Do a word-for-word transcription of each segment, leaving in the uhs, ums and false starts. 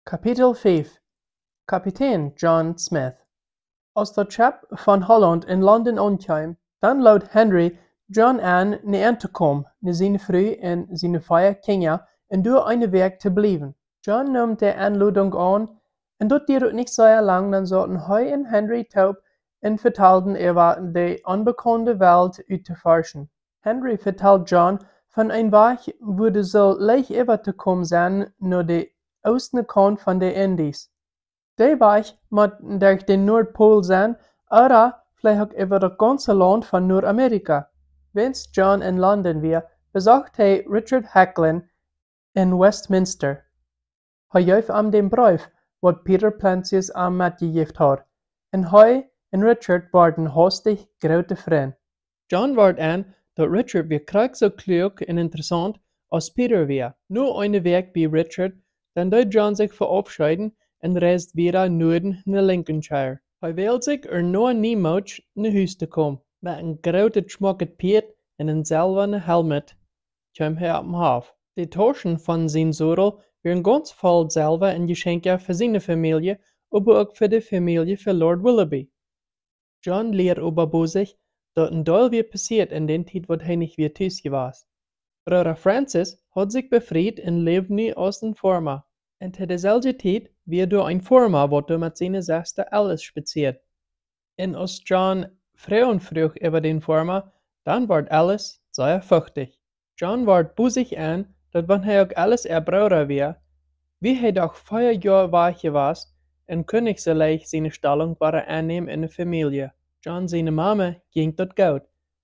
Kapitel fief. Kapitän John Smith. Aus daut Schepp von Holland en London aunkjeem, dan lood Henry John en, no Enj to komen, no siene Fru un siene vea Kjinja, un doa eene Wäakj to bliewen. John neem de Enlodunk aun, un daut dieed uk nich sea lang, dan sauten hee un Henry toop un vetalden äwa de onbekaunde Welt uttoforschen. Henry vetald John von een Wajch, wua daut soo leicht äwa to komen es, no de oostne Kaunt von de Indies. De Wajch mott derch de Noordpool sennen, ooda veleicht uk äwa daut gaunze Launt von Noordamerika. Wiels John en London wia, besocht hee Richard Hakluyt en Westminster. Hee jeef am dän Breef, waut Peter Plancius am metjejäft haud, un hee un Richard worden haustich groote Frind. John wort en, daut Richard wia krakjt soo kluak un interessaunt aus Peter wia. No eene Wäakj bie Richard, dan deed John sikj veaufscheeden un reisd wieda Nuaden no Lincolnshire. Hee wäld sikj ea noch niemols no Hus to komen. Met een grootet schmocket Pieet un een selwanen Helm kjeem hee opp dän Hoff. De Tauschen von sienen Sodel wieren gaunz voll Selwa un Jeschenkja fa siene Famielje, oba uk fa de Famielje von Lord Willoughby. John lieed oba bie sikj, daut een Deel wia passieet en dän Tiet, waut hee nich wia tus jewast. Brooda Francis haud sikj befriet un läwd nu aus een Foarma. Un to deeselwje Tiet wia doa een Foarma, waut doa met siene Sesta Alice spazieed. Un aus John Froagen fruach äwa dän Foarma, dan wort Alice sea fuchtich. John wort bie sikj en, daut wan hee uk Alice äa Brooda wia, wia hee doch vea Joa wajch jewast un kunn nich soo leicht siene Stalunk wada aunnämen en de Famielje. John siene Mame jinkj daut goot,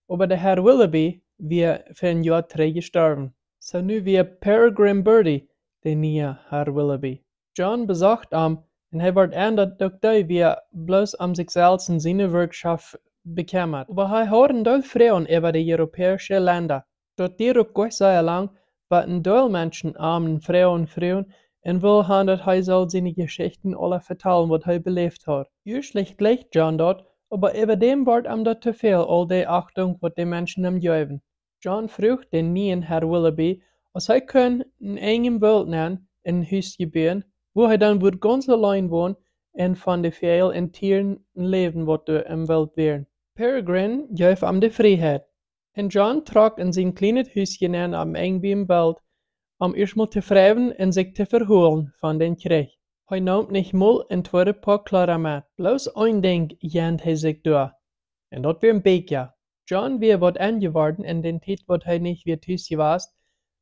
oba de Herr Willoughby wia ver een Joa trigj jestorwen. Soo nu wia Peregrine Bertie de niea Herr Willoughby. John besocht am, un hee wort en, daut uk dee wia bloos om sikj selfst un siene Wirtschoft bekjemmat. Oba hee haud een Deel Froagen äwa de europäische Lenda. Daut dieed uk nich sea lang, bat een Deel Menschen am Froagen fruagen un wullen han, daut hee sull siene Jeschichten aula vetalen, waut hee beläft haud. Ieescht jlikjt John daut, oba äwadäm wort am daut to väl, aul de Achtunk, waut de Menschen am jeewen. John fruach dän nieen Herr Willoughby, aus hee kunn en eenem Woolt nenn een Hus buen, wua hee dan wudd gaunz auleen wonen un von de Väajel un Tieren läwen, waut doa em Woolt wieren. Peregrine jeef am de Frieheit, un John trock en sien kjlienet Hus nenn aum Enj biem Woolt, om ieescht mol to freiwen un sikj to erholen von dän Kjrich. Hee neem nich mol een tweedet Poa Kjleeda met. Bloos een Dinkj jant hee sikj doa, un daut wieren Bieekja. John wia waut enjeworden en dän Tiet, waut hee nich wia tus jewast,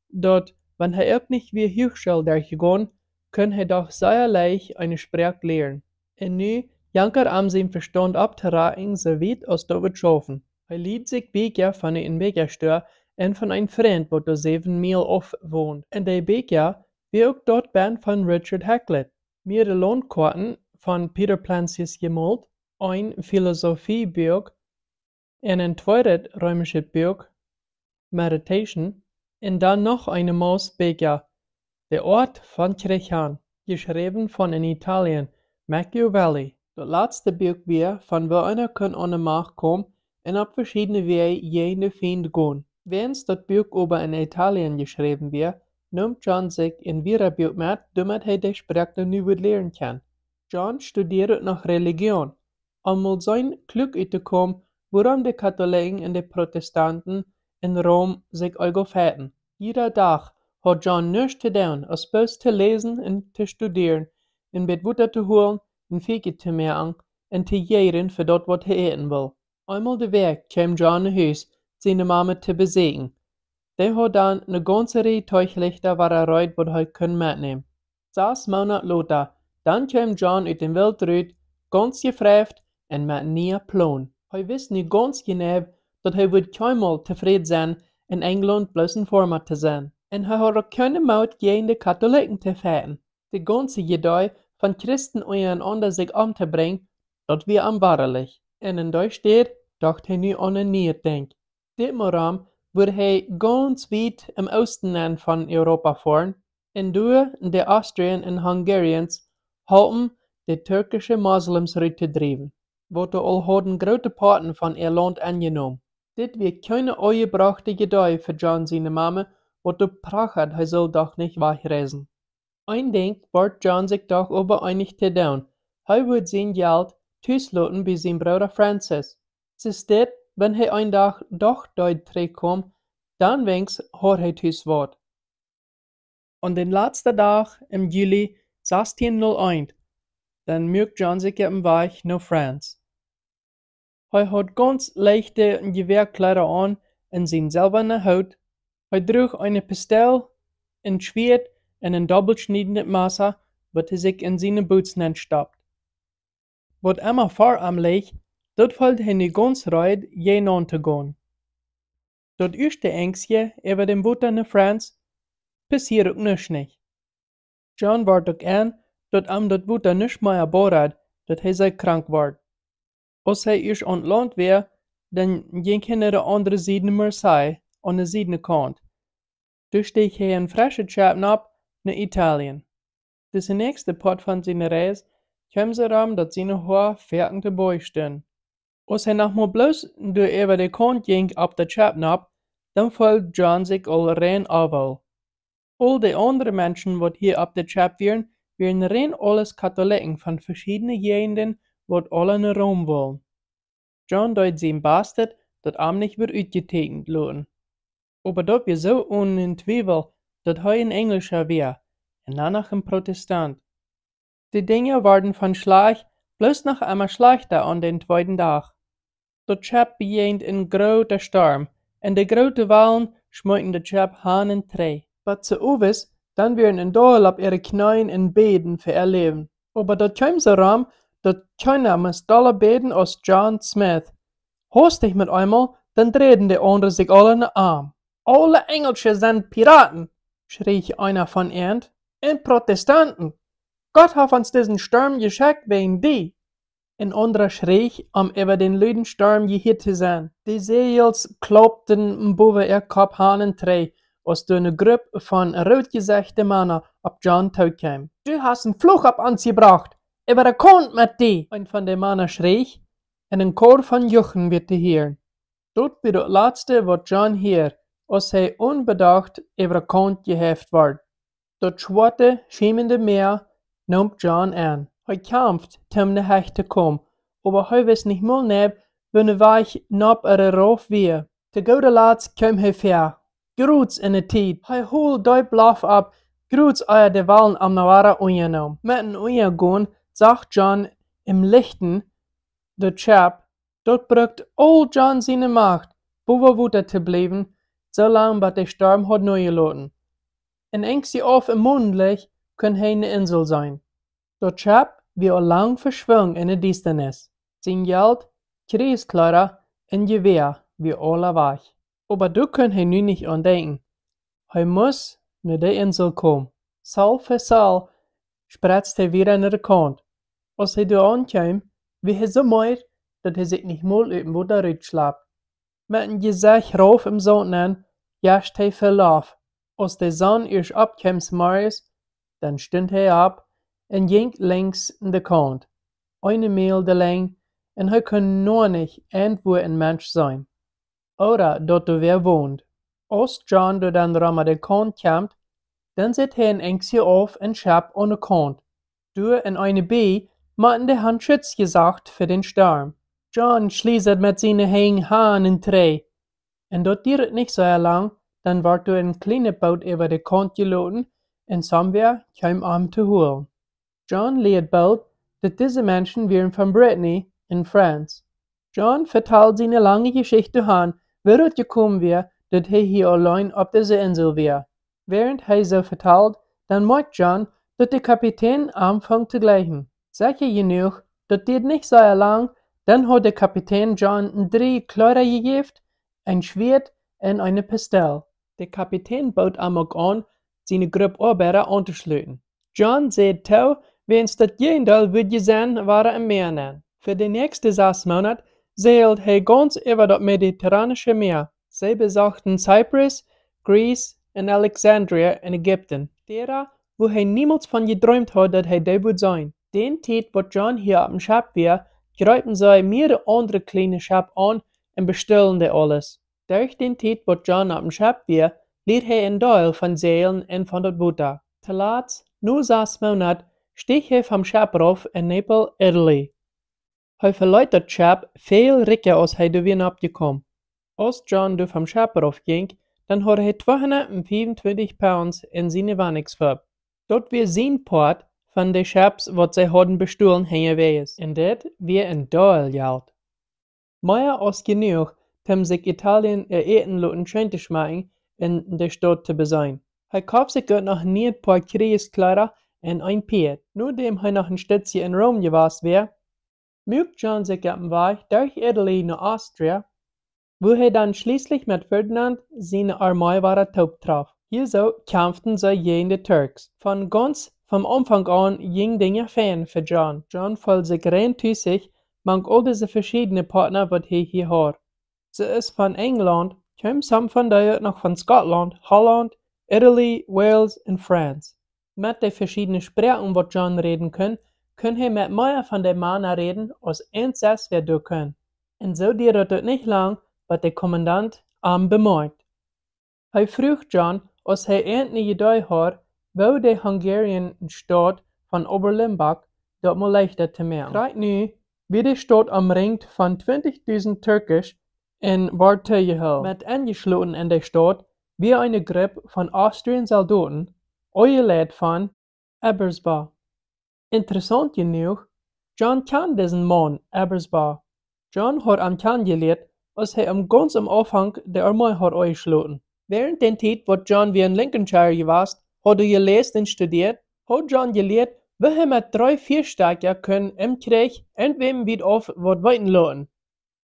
daut, wan hee uk nich wia Huachschool derchjegonen, kunn hee doch sea leicht eene Sproak lieren. Un nu jankad am sien Vestaunt opptorakjen, soo wiet aus daut wudd schaufen. Hee lieed sikj Bieekja von de Bieekjastoa un von een Frint, waut doa säwen Miel auf wond. Un de Bieekja wia uk daut Bent von Richard Hakluyt, mearere Launtkoaten von Peter Plancius jemolt, een Filosofiebuak un een tweedet reemischet Buak, Meditation, un dan noch eene Mauss Bieekja, De Oat von Kjrich han, jeschräwen von een Italian, Machiavelli. Daut latste Buak wia, von woo eena kunn aun de Macht komen un opp veschiedne Wäaj jäajen de Fiend gonen. Wiels daut Buak oba en Italien jeschräwen wia, neem John sikj een wieda Buak met, doamet hee de Sproak nu wudd lieren kjennen. John studieed noch Relijoon, om mol sien Glück uttokomen, wuarom de Katholikjen un de Protestanten en Rom sikj aul feiten. Jieda Dach haud John nuscht to doonen, aus bloos to läsen un to studieren, un bät Wota to holen, un Fika to moaken, un to jäwen fa daut, waut hee äten wull. Eemol de Wäakj kjeem John no Hus, siene Mame to beseakjen. Dee haud dan ne gaunze Rieej Teuglichta wada reed, waut hee kunn metnämen. Sas Moonat lota, dan kjeem John ut dän Woolt rut, gaunz jefreit un met niee Plonen. Hee wist nu gaunz jeneiw, daut hee wudd kjeenmol tofräd sennen, en Enjlaunt bloos een Foarma to sennen. Un hee haud uk kjeenen Moot, jäajen de Katholikjen to feiten. De gaunze Idee von Christen unjarenaunda sikj omtobrinjen, daut wia am wadalich. Un en dee Städ docht hee nu aun een nieet Dinkj. Dit Mol wudd hee gaunz wiet em Oosten nenn von Europa foaren, un doa de Austrian un Hungarians halpen, de türkische Moslems rut to driewen, waut doa aul hauden groote Poaten von äa Launt enjenomen. Dit wia kjeene aunjebrochte Idee fa John siene Mame, waut doa prachad, hee sull doch nich wajchreisen. Een Dinkj wort John sikj doch oba eenich to doonen. Hee wudd sien Jelt tus loten bie sien Brooda Francis. Soo daut, wan hee een Dach doch deed trigjkomen, dan weens haud hee tus waut. Aun dän latsten Dach em Juli sastieen null eent, dan muak John sikj opp dän Wajch no France. Hee haud gaunz leichte Jewäakjleeda aun un sien selwanen Hoot. Hee druach eene Pistol, een Schwieet un een dobbelschniedendet Massa, waut hee sikj en siene Buts nenstoppt. Waut emma ver am leech, daut feeld hee nu gaunz reed, jäajenaun to gonen. Daut ieeschte Enjstje äwa däm Wota no France passieed uk nuscht nich. John wort uk en, daut am daut Wota nuscht mea botad, daut hee sea krank wort. Aus hee ieescht aun Launt wia, dan jinkj hee no de aundre Sied no Marseille, aun de Siedne Kaunt. Doa steech hee een freschet Schepp opp no Italien. Dise näakjste Poat von siene Reis kjeem soo rom, daut siene Hoa foaken to Boajch stunden. Aus hee noch mau bloos doa äwa de Kaunt jinkj opp daut Schepp nopp, dan feeld John sikj aul rein onwoll. Aul de aundre Menschen, waut hia opp daut Schepp wieren, wieren rein aules Katholikjen von veschiedne Jäajenden, waut aula no Rom wullen. John deed sien Bastet, daut am nich wudd utjetieekjent loten. Oba daut wia soo onen Twiewel, daut hee een Enjlischa wia, un dan noch een Protestant. De Dinja worden von schlajcht bloos noch emma schlajchta aun dän tweeden Dach. Daut Schepp bejäajend een groota Storm, un de groote Walen schmeeten daut Schepp han un trigj. Bat soo owes, dan wieren see doll opp äare Kjneeen un bäden fa äa Läwen. Oba daut kjeem soo rom, daut kjeena must dolla bäden aus John Smith. Haustich met eemol, dan dreiden de aundre sikj aula no am. Aule Enjlische sent Piraten, schrieech eena von an, un Protestanten. Gott haft ons disen Storm jeschekjt wäajen die. Een aundra schrieech, om äwa dän luden Storm jehieet to sennen. De Säajels klaupten bowen äa Kopp han un trigj, aus doa eene Grupp von rootjesechte Mana opp John tookjeem. Du hast een Fluch opp ons jebrocht! Äwa de Kaunt met die! Een von de Mana schrieech, un een Koor von Juchen wia to hieren. Daut wia daut latste, waut John hieed, aus hee onbedocht äwa de Kaunt jehäft wort. Daut schwoate, schiemende Mäa neem John en. Hee kjamft, om no Hecht to komen, oba hee wist nich mol, woo de Wajch nopp ooda rauf wia. Too gooda Latst kjeem hee väa, jrods en de Tiet. Hee hilt deep Loft opp, jrods ea de Walen am no wada unjanämen. Met een Unjagonen sach John em Lichten daut Schepp. Daut brukt aul John siene Macht, bowen Wota to bliewen, soo lang bat de Storm haud nojeloten. Een Enjstje auf em Monenlicht kunn hee ne Insel seenen. Daut Schepp wia aul lang veschwungen en de Diestanis. Sien Jelt, Kjrichskjleeda un Jewäa wia aula wajch. Oba doa kunn hee nu nich aun denkjen. Hee must no de Insel komen. Saul fa Saul spretst hee wieda no de Kaunt. Aus hee doa aunkjeem, wia hee soo meed, daut hee sikj nich mol ut däm Wota rutschlapt. Met een Jesecht rauf em Saunt nenn, jascht hee väl Loft. Aus de Sonn ieescht oppkjeem zemorjes, dan stunt hee opp un jinkj lenjs de Kaunt, eene Miel de Lenjd, un hee kunn noch nich irjentwua een Mensch seenen, ooda daut doa wäa wond. Aus John doa dan rom de Kaunt kjemt, dan sitt hee een Enjstje auf em Schepp aun de Kaunt. Doa en eene Bie motten dee han Schutz jesocht fa dän Storm. John schliesad met siene Henj han un trigj. Un daut dieed nich sea lang, dan wort doa een kjlienet Boot äwa de Kaunt jeloten un somewhere kjeem am to holen. John lieed boolt, daut dise Menschen wieren von Brittany en France. John vetald siene lange Jeschicht han, woo daut jekomen wia, daut hee hia auleen opp dise Insel wia. Wäarent hee soo vetald, dan moakjt John, daut de Kapitän aunfunk to jleichen. Secha jenuach, daut dieed nich sea lang, dan haud de Kapitän John drie Kjleeda jejäft, een Schwieet un eene Pistol. De Kapitän bood am uk aun, siene Grupp Oabeida auntoschluten. John säd too, wäajens daut Jäajendeel wudd jeseenen woaren em Mäa nenn. Fa de näakjste sas Moonat säajeld hee gaunz äwa daut Mediterranische Mäa. See besochten Zyprus, Greece un Alexandria en Ägipten. Städen, wua hee niemols von jedreemt haud, daut hee dee wudd seenen. Dän Tiet, waut John hia oppem Schepp wia, jreepen see mearere aundre kjliene Schepp aun un bestullen dee aules. Derch dän Tiet, waut John oppem Schepp wia, lieed hee een Deel von Säajlen un von daut Wota. Toolatst No sas Moonat stieech hee vom Schepp rauf en Naples, Italy. Hee veleet daut Schepp väl rikja aus hee doa wia nopp jekomen. Aus John doa vom Schepp rauf jinkj, dan haud hee tweehundat fiefuntwintich Pounds en siene Wanichsfupp. Daut wia sien Poat von de Schepps, waut see hauden bestolen hinjawäajes. Un dit wia een Deel Jelt. Mea aus jenuach, om sikj Italien äa Äten loten scheen to schmakjen un de Staut to beseenen. Hee koft sikj uk noch een nieet Poa Kjriegskjleeda un een Pieet. Nodäm hee noch een Stootje en Rom jewast wia, muak John sikj opp dän Wajch derch Italy no Austria, wua hee dan schlieslich met Ferdinand siene Armee wada toop trof. Hia soo kjamften see jäajen de Turks. Von gaunz vom Aunfank aun jinjen Dinja fein fa John. John feeld sikj rein tusich mank aul dise veschiedne Partna, waut hee hia haud. See es von Enjlaunt, kjeem some von dee uk noch von Schottland, Holland, Italy, Wales un France. Met de veschiedne Sproaken, waut John räden kunn, kunn hee met mea von de Mana räden aus eent sest wäa doa kunn. Un soo dieed daut nich lang, bat de Kommandant am bemoakjt. Hee fruach John, aus hee eene Idee haud, woo de Hungarian Staut von Oberlimbach daut mol leichta to moaken. Krakjt nu wia de Staut omrinjt von twintich dusent Turkisch un wort toojehoolen. Met enjeschloten en de Staut wia eene Grupp von Austrian Soldoten, aunjeleit von Ebersbach. Interessaunt jenuach, John kjand disen Maun, Ebersbach. John haud am kjanen jelieet, aus hee am gaunz aum Aunfank de Armee haud aunjeschloten. Wäarent dän Tiet, waut John wia en Lincolnshire jewast, haud hee jeläst un studieet, haud John jelieet, woo hee met dree Fiastakja kunn em Kjrich irjentwäm wiet auf waut weeten loten.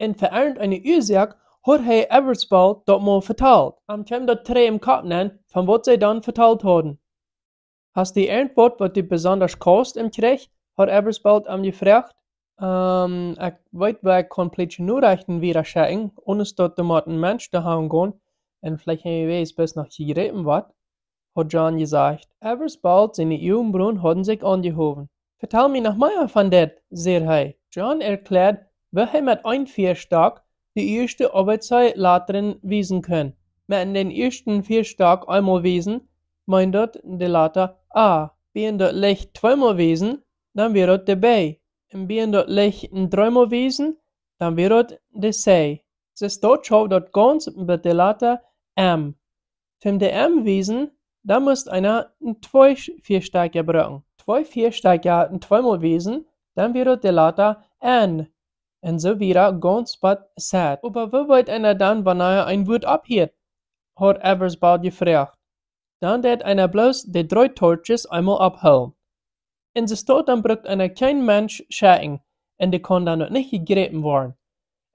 Un fa irjent eene Uasoak haud hee Ebersbach daut mol vetalt. Am kjeem daut trigj em Kopp nenn, von waut see dan vetalt hauden. Hast du irjentwaut, waut du besondasch kaust em Kjrich? Haud Ebersbach am jefroacht. Ähm, ekj weet, woo ekj kaun plietsche Norechten wieda schekjen, onen daut doa mott een Mensch doa han gonen un veleicht irjentwäa bloos noch jejräpen woat, haud John jesajcht. Ebersbach siene Uagenbrunen hauden sikj aunjehowen. Vetal mie noch mea von dit, säd hee. John erkjläad, woo hee met een Fiastak de ieeschte A B C Latren wiesen kunn. Met dän ieeschten Fiastak eemol wiesen, meend daut de Lata A. Wan daut leicht tweemol wiesen, dan wia daut de B. Un wan daut leicht dreemol wiesen, dan wia daut de C. See staut schauft daut gaunz bat de Lata M. Toom de M wiesen, dan must eena twee Fiastakja brucken. Twee Fiastakja tweemol wiesen, dan wia daut de Lata N. Un soo wieda gaunz bat Z. Oba woo weet eena dan, wanea een Wuat opphieet? Haud Ebersbach jefroacht. Dan deit eena bloos de dree Tootjes eemol ophoolen. Un see staut dan brukt eena kjeen Mensch schekjen, un dee kaun dan uk nich jejräpen woaren.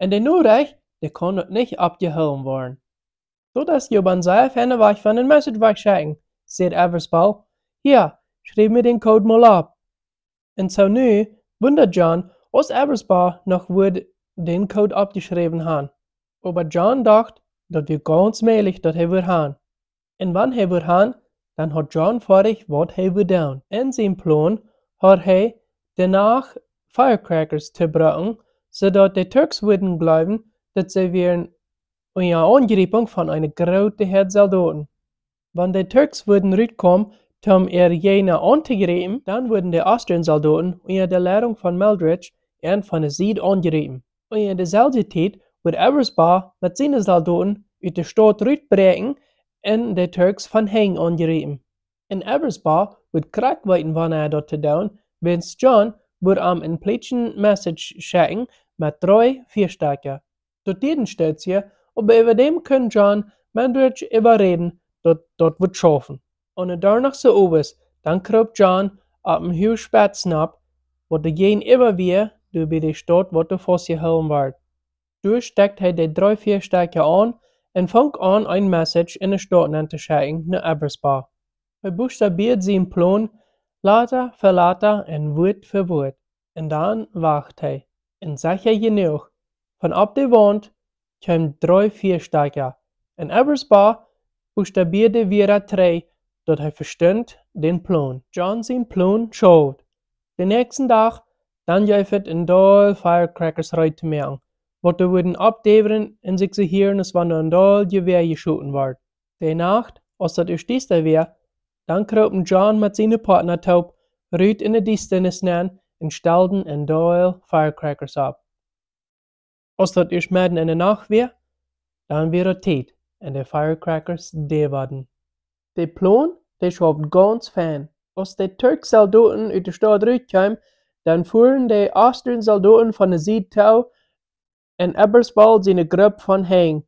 Un de Norecht, dee kaun uk nich opjehoolen woaren. Daut es oba een sea feina Wajch von een Message wajchschekjen, säd Ebersbach. Hia, schriew mie dän Code mol opp. Un soo nu wundad John, aus Ebersbach noch wudd dän Code oppjeschräwen han. Oba John docht, daut wia gaunz mäajlich, daut hee wudd han. Un wan hee wudd han, dan haud John foadich, waut hee wudd doonen. En sien Plon haud hee de Nacht firecrackers to brucken, soo daut de Turks wudden jleewen, daut see wieren unja Aunjriepunk von eene groote Häad Soldoten. Wan de Turks wudden rutkomen, om äare Jäajna auntojriepen, dan wudden de Austrian Soldoten unja de Leidunk von Meldridge an von de Sied aunjriepen. Unja deeselwje Tiet wudd Ebersbach met siene Soldoten ut de Staut rutbräakjen un de Turks von hinjen aunjriepen. Un Ebersbach wudd krakjt weeten, wanea daut to doonen, wiels John wudd am een plietschen Message schekjen met dree Fiastakja. Daut dieed een Stootje, oba äwa däm kunn John Meldridge äwaräden, daut daut wudd schaufen. Un doano soo owes, dan kroop John opp een huaget Spetz nopp, waut doa jäajenäwa wia, doa bie de Staut, waut doa faustjehoolen wort. Doa stekjt hee de dree Fiastakja aun un funk aun, een Message en de Staut nenn to schekjen no Ebersbach. Hee buchstabieed sien Plon, Lata fa Lata un Wuat fa Wuat. Un dan wacht hee. Un secha jenuach, von opp de Waunt kjeemen dree Fiastakja. Un Ebersbach buchstabieed wieda trigj, daut hee vestunt dän Plon. John sien Plon schauft. Dän näakjsten Dach, dan jeef et een Deel firecrackers reed to moaken, waut doa wudden oppdäwren un sikj soo hieren, aus wan doa een Deel Jewäa jeschoten wort. De Nacht, aus daut ieescht diesta wia, Dan kroopen John met siene Partner toop rut en de Diestanis nenn un stalden een Deel firecrackers opp. Aus daut ieescht medden en de Nacht wia, dan wia daut Tiet un de firecrackers deewaden. De Plon, dee schauft gaunz fein. Aus de Turkse Soldoten ut de Staut rutkjeemen, dan fuaren de Austrian Soldoten von de Sied too un Eberswalde siene Grupp von hinjen.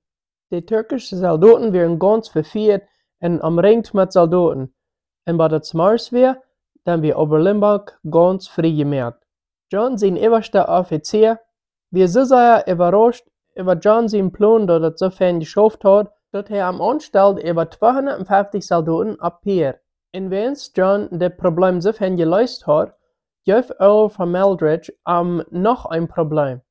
De turkische Soldoten wieren gaunz vefieet un omrinjt met Soldoten. Un bie daut Smars wia, dan wia Oberlimbach gaunz frie jemoakt. John sien äwaschter Offizia wia soo sea äwarauscht äwa John sien Plon, daut et soo fein jeschauft haud, daut hee am aunstald äwa tweehundatfeftich Soldoten opp Pied. Un wiels John dit Probleem soo fein jeleest haud, jeef Earl von Meldrich am noch een Probleem.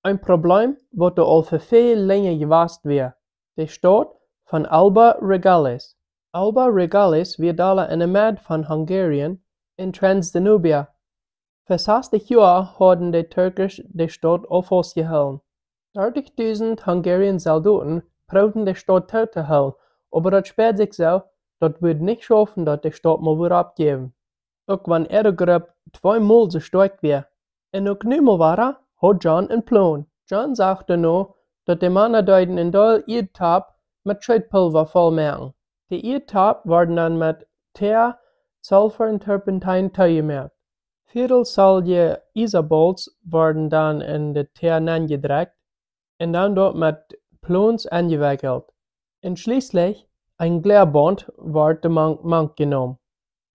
Een Probleem, waut doa aul fa väl lenja jewast wia. De Staut von Alba Regalis. Alba Regalis wia doa en de Med von Hungarian un Transdanubia. Fa sastich Joa hauden de Turksch de Staut aul faustjehoolen. Dartichdusent Hungarian Soldoten proowden de Staut toop to hoolen, oba daut späad sikj soo, daut wudd nich schaufen, daut de Staut mol wudd oppjäwen, uk wan äare Grupp tweemol soo stoakj wia. Un uk nu mol wada haud John een Plon. John sach doano, daut de Mana deeden een Deel Ieedtopp met Scheetpulva voll moaken. De Ieedtopp worden dan met Tea, Sulfur un Turpentine toojemoakt. Vieedel solje Iesabolts worden dan en de Tea nenjedrekjt un dan doa met Plons enjewekjelt. Un schlieslich een Gläabaunt wort doa mank, mank jenomen.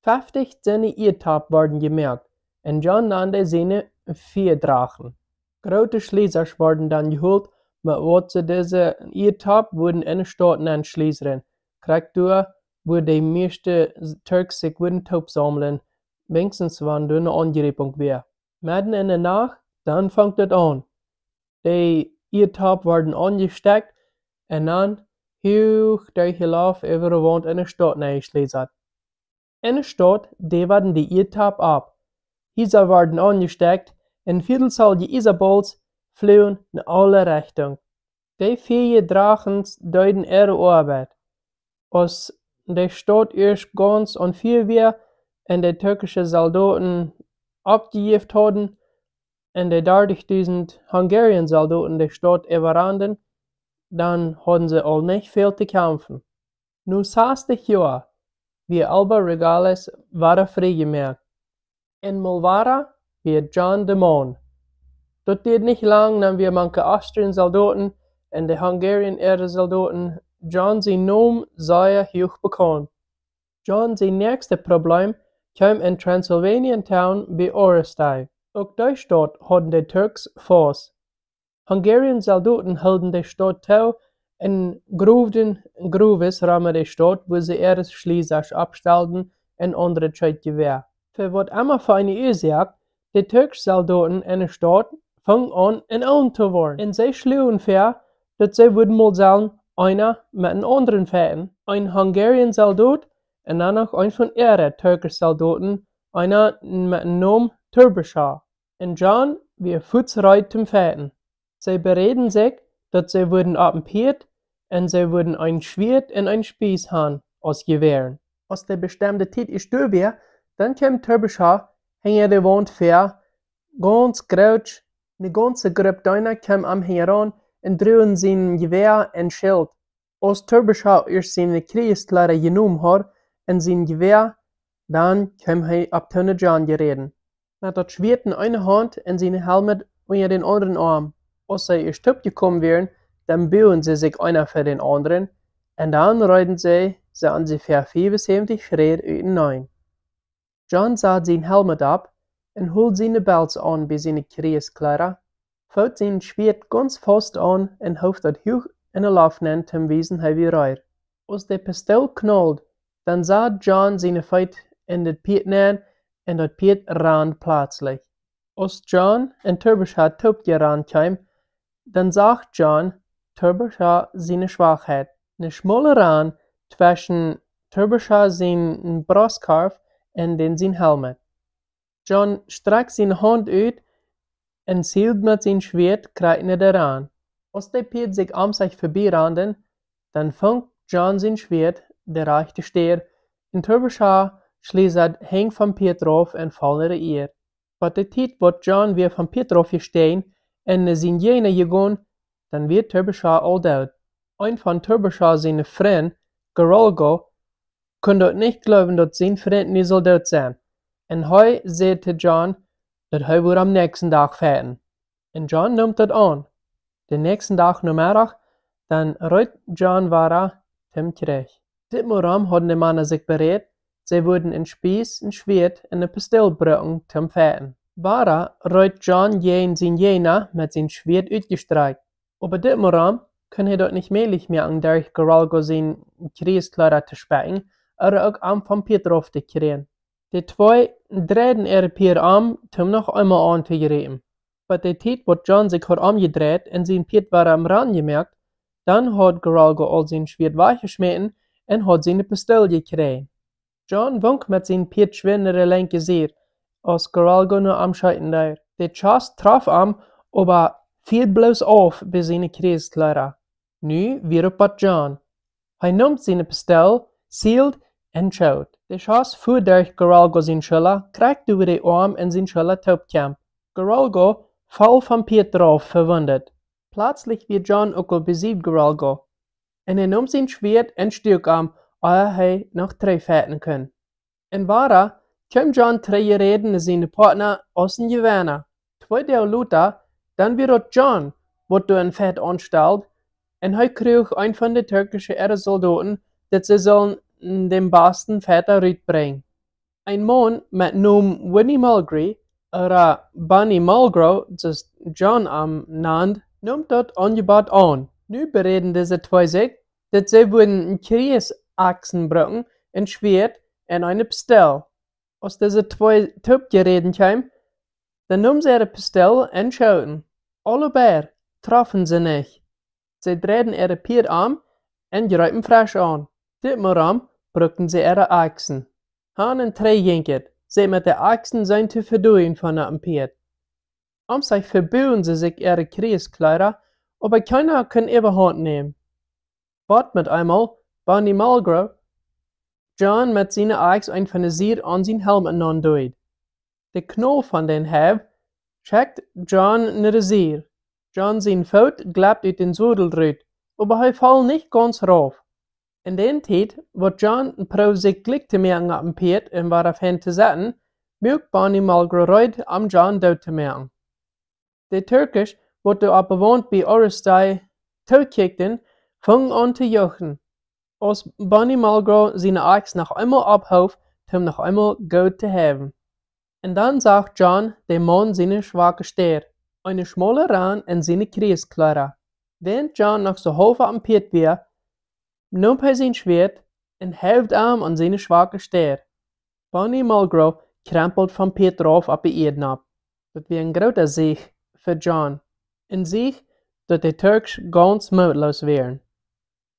Feftich soone Ieedtopp worden jemoakt un John nand dee siene Fiadrachen. Groote Schliesasch worden dan jeholt, met waut see dise Ieedtopp wudden en de Staut nenschliesren. Krakjt doa, wua de mieeschte Turks sikj wudden toopsaumlen, weens wan doa ne Aunjripunk wia. Medden en de Nacht, dan funk daut aun. De Ieedtopp worden aunjestekjt un dan huach derch de Loft äwa de Waunt en de Staut nenjeschliesasch. En de Staut deewaden de Ieedtopp opp. Hiesa worden aunjestekjt un Vieedel solje Iesabolts fluagen en aule Rechtungen. De Fiadrachen deeden äare Oabeit. Aus de Staut ieescht gaunz aun Fia wia un de turkische Soldoten oppjejäft hauden un de dartichdusent Hungarian Soldoten de Staut äwaranden, dan hauden see aul nich väl to kjamfen. No sastich Joa wia Alba Regalis wada frie jemoakt. Un mol wada wia John de Maun. Daut dieed nich lang, dan wia mank de Austrian Soldoten un de Hungarian äare Soldoten John sien Nomen sea huach bekaunt. John sien näakjstet Probleem kjeem en Transylvanian Town bie Oresti. Uk dee Staut hauden de Turks faust. Hungarian Soldoten hilden de Staut too un growden Growen rom de Staut, wua see äare Schliesasch oppstalden un aundre Scheetjewäa. Fa waut emma fa eene Uasoak, de turkje Soldoten en de Staut fungen aun en Oajen to woaren. Un see schluagen väa, daut see wudden mol sellen eena met dän aundren fajchten. Een Hungarian Soldot un dan noch een von äare turkje Soldoten, eena met dän Nomen Türbeschä. Un John wia fuaz reed toom fajchten. See beräden sikj, daut see wudden opp een Pieet un see wudden een Schwieet un een Spies han aus Jewäaren. Aus de bestemde Tiet ieescht doa wia, dan kjeem Türbeschä hinja de Waunt väa, gaunz groot, ne gaunze Grupp Deena kjeem am hinjaraun un druagen sien Jewäa un Schilt. Aus Türbeschä ieescht siene Kjriegskjleeda jenomen haud un sien Jewäa, dan kjeem hee opp toom John jeräden. Met daut Schwieet en eene Haunt un sienen Helm unja dän aundren Oarm. Aus see ieescht toop jekomen wieren, dan buagen see sikj eena fa dän aundren, un dan reeden see, see onjefäa fiefunsäwentich Schräd uteneen. John sad sien Helm opp un hold siene Belts aun bie siene Kjriegskjleeda, foot sien Schwieet gaunz faust aun un hoof daut huach en de Loft nenn toom wiesen hee wia reed. Aus de Pistool knald, dan sad John siene Feet en daut Pieet nenn un daut Pieet rand pletslich. Aus John un Türbeschä toop jerant kjeemen, dan sach John Türbeschä siene Schwakheit. Ne schmole Ran tweschen Türbeschä sienen Brostkorf un dän sien Helm. John strakjt siene Haunt ut un zield met sien Schwieet krakjt en de Ran. Aus de Pieet sikj om sikj vebie randen, dan funk John sien Schwieet de rajchte Städ Un Turbesha schliesad hinj vom Pieet rauf un foll no de Ieed. Bie de Tiet waut John wia vom Pieet rauf jestäajen un no sien Jäajna jegonen, dan wia Turbesha aul doot. Een von Turbesha siene Frind, Goralgo, kunn daut nich jleewen, daut sien Frint nu sull doot sennen. Un hee säd to John, daut hee wudd aum näakjsten Dach fajchten. Un John neem daut aun. De näakjsten Dach Nomeddach, dan reet John wada tom Kjrich. Dit Mol hauden de Mana sikj berät, see wudden een Spiees, een Schwieet un ne Pistol brucken tom fajchten. Wada reet John jäajen sien Jäajna met sien Schwieet utjestrakjt. Oba dit Mol kunn hee daut nich mäajlich moaken, derch Goralgo siene Kjrichskjleeda to spekjen, ooda uk am vom Pieet rauf to kjrieen. De twee dreiden äare Pieed om, tom noch eemol auntojriepen. Bie de Tiet waut John sikj haud omjedreit un sien Pieet wada aum Rannen jemoakt, dan haud Goralgo aul sien Schwieet wajchjeschmäten un haud siene Pistol jekjräajen. John wunk met sien Pieet schwind no de lenkje Sied, aus Goralgo no am scheeten deed. De Schoss trof am, oba field bloos auf bie siene Kjrichskjleeda. Nu wia daut aun John. Hee neem siene Pistol, zield un schoot. De Schoss fua derch Goralgo sien Schulla, krakjt äwa de Oarm un sien Schulla toop kjeem. Goralgo foll vom Pieet rauf vewundet. Pletslich wia John uk aul besied Goralgo. Un hee neem sien Schwieet un stuak am, ea hee noch trigjfajchten kunn. Un wada kjeem John trigj jeräden no siene Partna aus een Jewenna. Twee Doag lota, dan wia daut John, waut doa een Fajcht aunstald, un hee kjrieech een von de türkjische äare Soldoten, daut see sullen dän basten Fajchta rutbrinjen. Een Maun met Nomen Winnie Mulgrew, ooda Bonnie Mulgrew, soo aus John am nand, neem daut Aunjebott aun. Nu beräden dise twee sikj, daut see wudden Kjrichsakjsen brucken, een Schwieet un eene Pistol. Aus dise twee toop jeräden kjeemen, dan neemen see äare Pistol un schoten. Aule beid troffen see nich. See dreiden äare Pieed om un jreepen fresch aun. Dit Mol bruckten see äare Akjsen. Han un trigj jinkj et, sikj met de Akjsen seenen to vedoajen von daut Pieet. Om sikj veboagen see sikj äare Kjrichskjleeda, oba kjeena kunn Äwahaunt nämen. Bot met eemol Bonnie Mulgrew John met siene Akjs een von de Sied aun sien Helm enaun deed. De Knoll von dän Hauw schekjt John no de Sied. John sien Foot jlept ut dän Sodel rut, oba hee foll nich gaunz rauf. En dän Tiet, waut John proowd sikj jlikj to moaken opp een Pieet un wada fein to setten, muak Bonnie Mulgrew reed, om John doot to moaken. De Turkjsche, waut doa opp de Waunt bie Orustei tookjikjten, fungen aun to juchen, aus Bonnie Mulgrew siene Akjs noch eemol opphoof, om noch eemol goot to heiwen. Un dan sach John dän Maun siene schwake Städ, eene schmaule Ran en siene Kjrichskjleeda. Wiels John noch soo haulf opp een Pieet wia, neem hee sien Schwieet un heef am aun siene schwake Städ. Bonnie Mulgrew kjrempeld vom Pieet rauf opp de Ieed nopp. Daut wia een groota Sieg fa John. Een Sieg, daut de Turkjsche gaunz mootloos wieren.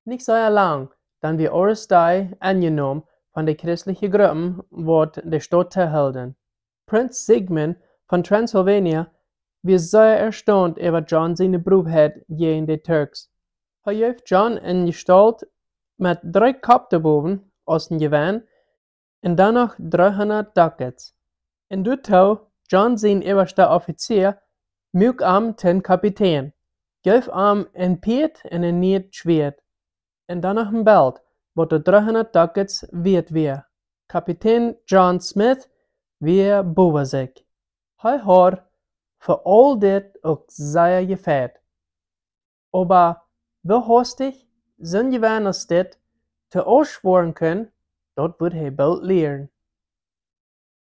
Nich sea lang, dan wia Orustei enjenomen von de christelje Gruppen, waut de Staut tohilden. Prinz Sigmund von Transylvania wia sea erstaunt äwa John siene Broowheit jäajen de Turkjsche. Hee jeef John eene Jestault met dree Kopp doa bowen aus een Jewenn un dan noch dreehundat Ducats. Un doatoo John sien äwaschte Offizia, muak am tom Kapitän, jeef am een Pieet un een nieet Schwieet, un dan noch een Belt, waut doa dreehundat Ducats wieet wia. Kapitän John Smith wia bowa sikj. Hee haud fa aul dit uk sea jefeit. Oba woo haustich soon Jewenn aus dit to ausspoaren kunn, daut wudd hee boolt lieren.